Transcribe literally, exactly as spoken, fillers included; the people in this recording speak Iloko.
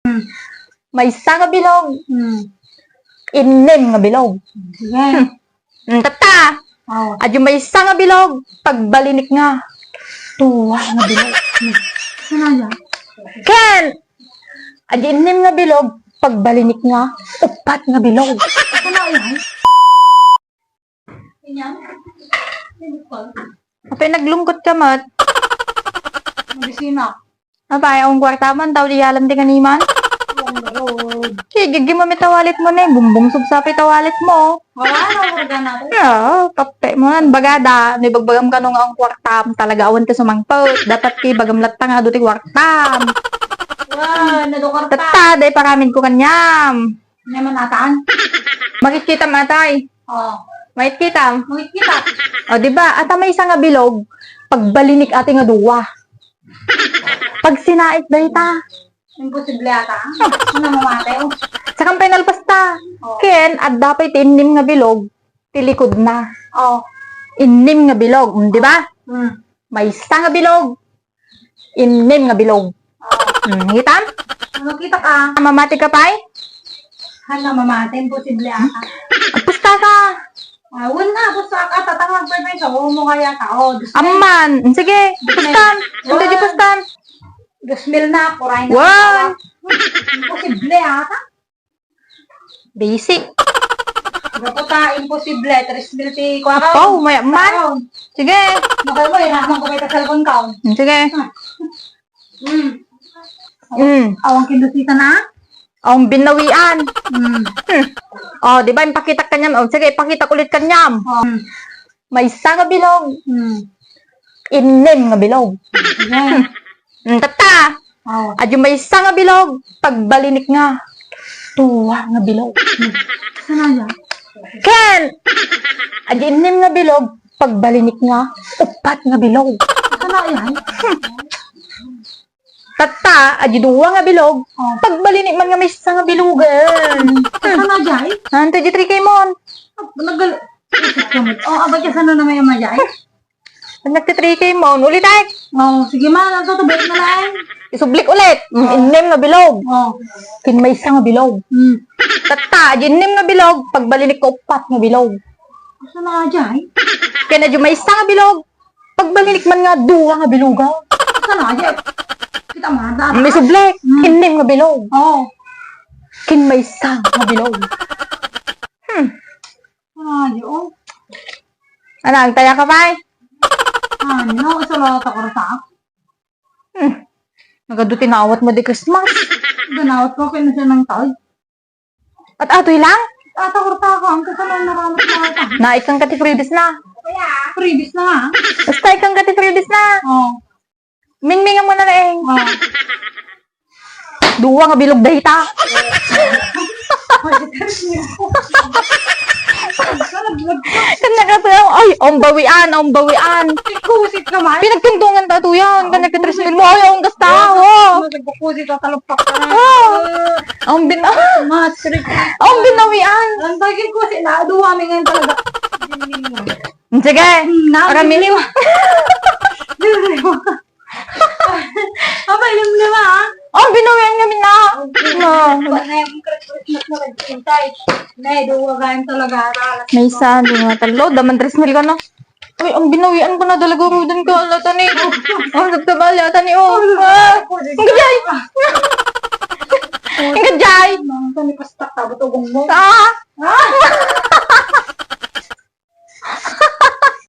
Hmm. Maysa nga bilog. Hmm. Innem nga bilog. Sige. Hmm. Hmm, tatta. Oh. Adyo maysa nga bilog, pagbalinek nga. Dua nga bilog. Hmm. Ano yan? Ken! Adyo innem nga bilog, pagbalinek nga. Upat nga bilog. Ano yan? Inyam? Apay, naglungkot ka met. Medisina. Apay, ang kwarta man, tao di alam di kaniman. Ang garod. Sige, gigi mo may tawalit mo na eh. Bumbong subsapi tawalit mo. Wala na, organ natin. Oo, kape mo. Ang bagada, may bagbagam ka nung ang kwarta, talaga awan ka sumangpot. Dapat ki bagam latta nga, duti kwarta. Wala, nadukarta. Tatta, day paramin ko kanyam. Naman ataan? Makikita mo, atay. Oh. Makikita? Makikita. O, di ba? Ata maysa nga bilog, pagbalinek ati nga dua. Pag sinaik dayta. Imposible ata. Ano mamatay, oh. Sakang pinalpas ta. Oh. Ken, adda pay ti innem nga bilog, ti likod na. Oh. Innem nga bilog, mm, di ba? Hmm. Maysa nga bilog, innem nga bilog. Oh. Hmm, hitam? Ano kita ka? Mamati ka pay? Hala, mamati. Imposible ata. Pusta ka. Ah, wala na. Pusta ka. Tatangag pa yung sa umo kaya ka. Oh, dos mil. Amman. Sige. Dos mil. Pustan. Ante di pustan. Dos mil na. Kuray na. Wan. Imposible ata. Basic. Gapu ta, imposible. Tres mil ti kuha ka. Apaw, maya man. Sige. Makay mo, iraman ko kay ta cellphone ka. Sige. Ah. Mm. Mm. Awang kinusita na? Awang binawian. Mm. Hmm. Oh, di ba, impakitak kanyam? Oh, sige, ipakitak ulit kanyam. Oh. Mm. Maysa nga bilog. Hmm. Innem nga bilog. Ayan. Hmm, tatta. Oh. Adyo maysa nga bilog, pagbalinek nga. Dua nga bilog. Saan na yan? Ken! Adyo innem nga bilog, pagbalinek nga. Upat nga bilog. Saan na yan? Tatta, adyo dua nga bilog, oh, pagbalinek man nga maysa nga bilogen. Saan na, Jay? Nanto di three K mon. Ah, nagal-, oh, abay, saan na naman yung Jay? Pag nagti-three K mo, ulit ay. Oh, sige ma, ano to, balik na lang. Isublik ulit. Mm, oh. Innem nga bilog. Oh. Ken maysa nga bilog. Mm. Tatta, adyo innem nga bilog, pagbalinek ko upat nga bilog. Asa na nga dyan? Ken adyo maysa nga bilog, pagbalinek man nga dua nga bilogaw. Asa na nga dyan? Kita mo, ang daan. May sublik, mm, innem nga bilog. Oh. Ken maysa nga bilog. Hmm. Ay, oh. Ana, agtaya ka pay? Ano, isa lang ta kurta. Hmm. Nagadu tinawat mo di Christmas. Ganawat ko, kaya na siya ng taon. At atoy lang? Ata kurta ka, ang kasama na ramat na ata. Na, ikang ka ti freebies na. Freebies na nga. Basta ikang ka ti freebies na. Oh. Mingming mo na lang. Oh. Dua nga bilog dayta. Kan nakatuyaw, ay, ang bawian, ang bawian. Kusit ka man. Pinagtungtungan ta tuyan, kan nagka-tres mil mo, ay, ang gasta, oh. Nagkukusit ka, talagpak ka na. Oh. Ang bin-, Mas, correct. Ang binawian. Ang bagay ko, si na, duwa, may ngayon talaga. Sige. Hmm, na, Arami. Limliwa. Limliwa. Abay, limliwa, ah. Oh, binawian kami na. Okay. No. Ba na yung Christmas na naghintay? Nay, duwa ganyan talaga, ah. May isa, dua, tatlo, daman tres mil ka na. Uy, ang binawian ko na talaga, Rodan ka, ala, tani. Ang nagkabali, ah, tani, oh. Ah, ang gajay. Ang gajay. Ang tani, pastak, tabot, ugong mo. Ah. Ah!